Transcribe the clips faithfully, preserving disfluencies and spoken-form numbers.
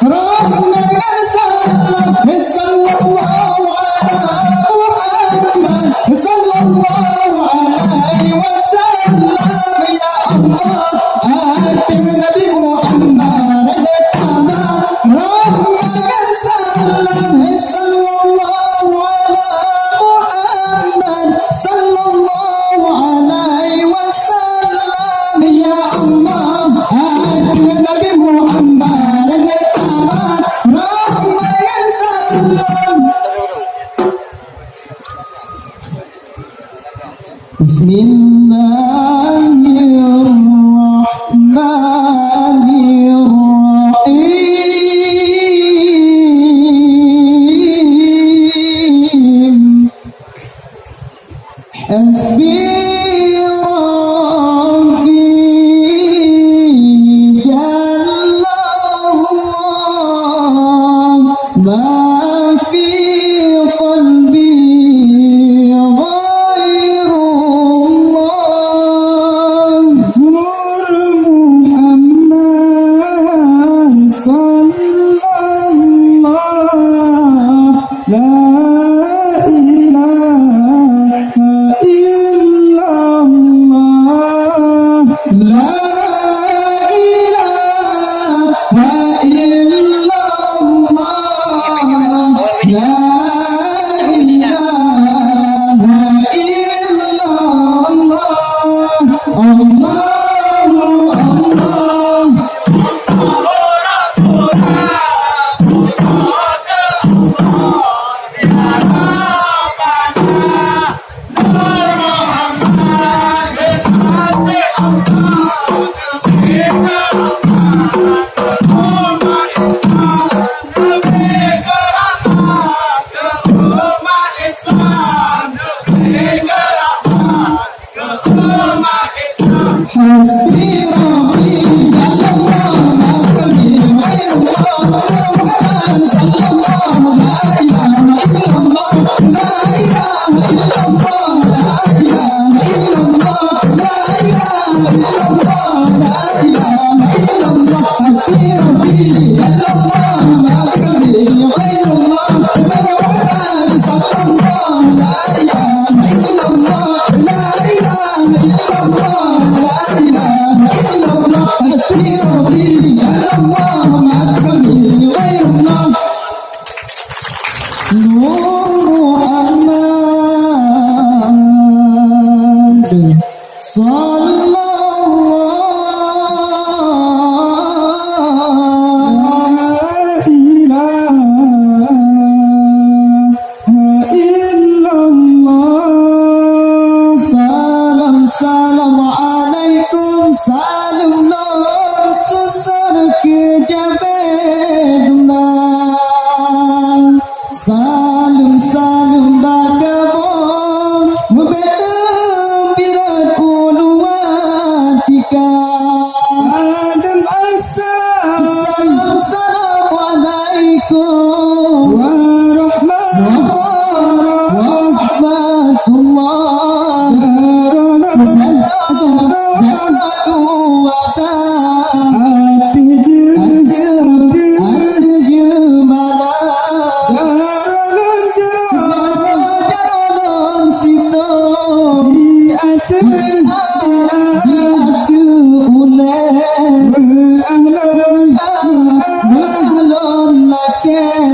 Rahmat ngon salam, sallallahu ala Muhammad, sallallahu alaihi wasallam. Ya Allah, ateueh Nabi Muhammad, rahmat ngon salam, sallallahu ala Muhammad, sallallahu alaihi wasallam. Ya Allah, ateueh Nabi Muhammad, rahmat ngon salam. Bismillahirrahmanirrahim. Hasbi Rabbi jallallah, ma fi qalbi ghairullah. Nur Muhammad sallallahu, la ilaha illallah, la ilaha illallah, la ilaha illallah. Allahu Akbar. Hasbi Rabbi jallallah, ma fi qalbi ghairullah, sallallahu, la ilaha illallah, la ilaha illallah, la ilaha illallah, la ilaha illallah, la ilaha illallah. Hasbi Rabbi jallallah, ma fi qalbi ghairullah, sallallahu, la ilaha illallah, la ilaha illallah, la ilaha illallah. Hasbi Rabbi jallallah, ma fi qalbi ghairullah. Nur Muhammad sallallahu, la ilaha illallah. Salam, salam alaikum, salam lôn susah keu jabe dum na. Saleuem-saleuem bak kamoe, meubeuet pilat uluwa tika. Saleuem assalam. Saleuem-saleuem alaikum. Warahmatullahi wabarakatuh. Ateueh jeumalah. Jalan-jalan sinoe. Di ateueh, di ateueh ulèe. Meuah lôn, meuah lôn lakèe.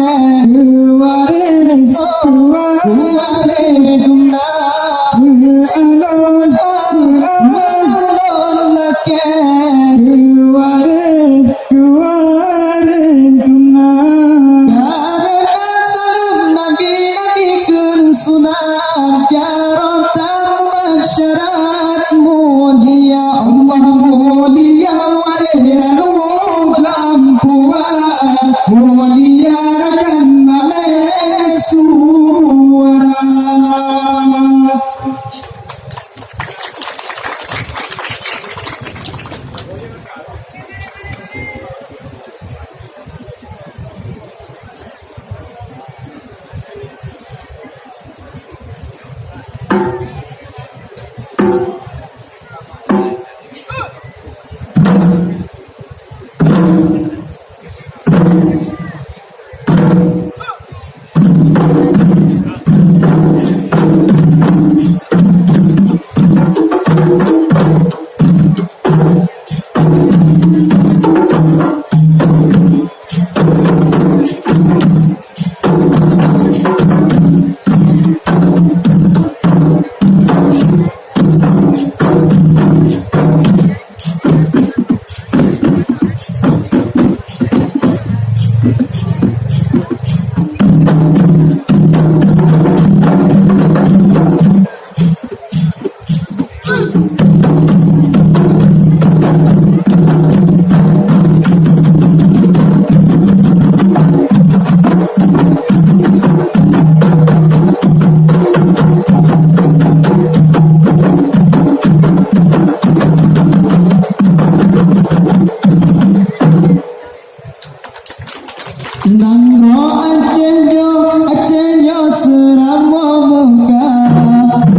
Nanggroe Aceh nyoe, Aceh nyoe seuramoe meuga.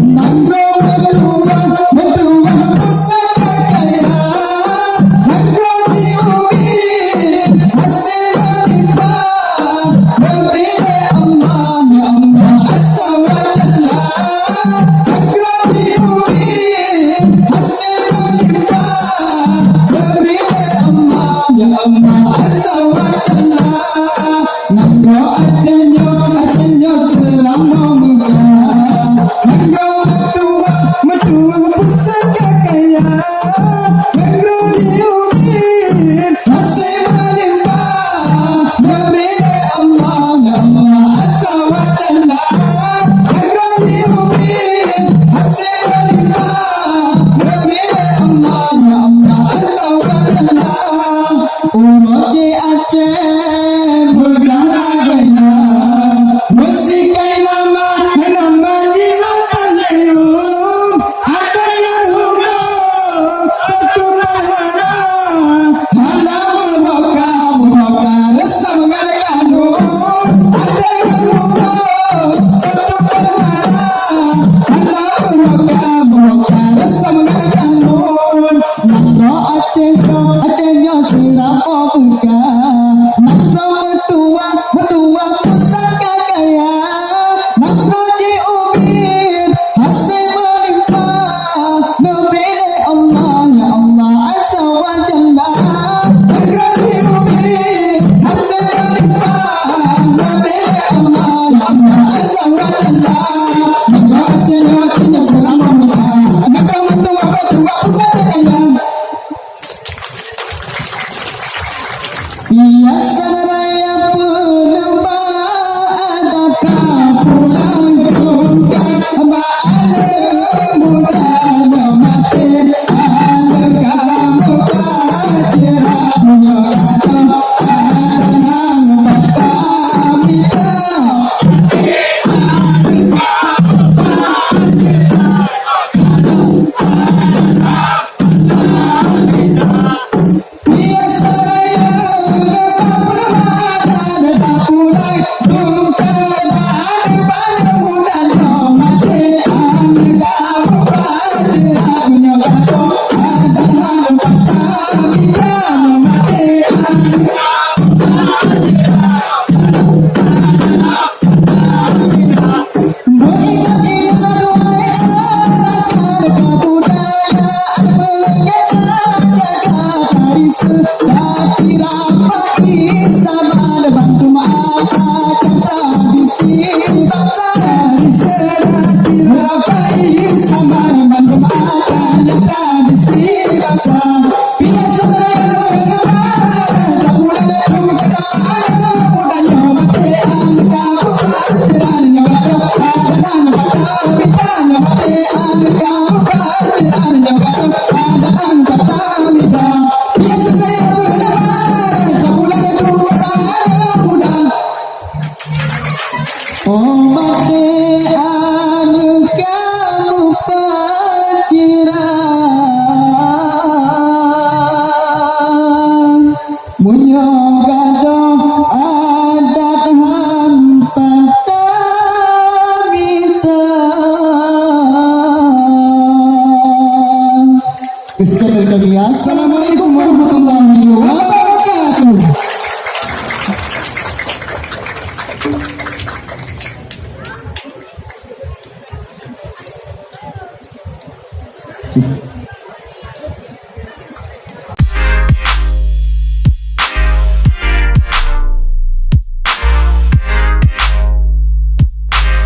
Nanggroe meutuwah, meutuwah pusaka kaya. Nanggroe jiubit hase meulimpah, geubri lé Allah, ya Allah Azza wa Jalla. Nanggroe jiubit hase meulimpah, geubri lé Allah, ya Allah Azza wa Jalla. Nanggroe Aceh nyoe, Aceh nyoe seuramoe meuga. Nanggroe meutuwah, meutuwah pusaka kaya. Nanggroe jiubit hase meulimpah, geubri lé Allah, ya Allah Azza wa Jalla. Nanggroe jiubit hase meulimpah, geubri lé Allah, ya Allah Azza wa Jalla. Uroe di Aceh meugrah lagèe na, meusikai nama, nama jinoe Tan Leyum. Ada nyang hulo satu perhara, hana meuroka, meuroka rasa meugadang. Ada nyang hulo satu perhara, hana meuroka, meuroka rasa meugadang. Nanggroe Aceh nyoe, Aceh nyoe seuramoe meuga. Nanggroe meutuwah, meutuwah pusaka kaya. Nanggroe jiubit hase meulimpah, geubri lé Allah, ya Allah Azza wa Jalla. Nanggroe jiubit hase meulimpah, geubri lé Allah, ya Allah Azza wa Jalla. Nanggroe Aceh nyoe, Aceh nyoe seuramoe meuga. Nanggroe meutuwah, meutuwah pusaka kaya. Biasa raya peuleumah adat ka pulang tungkai, bak aleueng muda nyoe maté, aleueng ka muka cerak nyoe ka adat nyang bak tamita. Oh maté aneuk kamoe pakiran, meunyoe gadôh adat han pat tamita. Sekian dari kami. Assalamualaikum warahmatullahi wabarakatuh.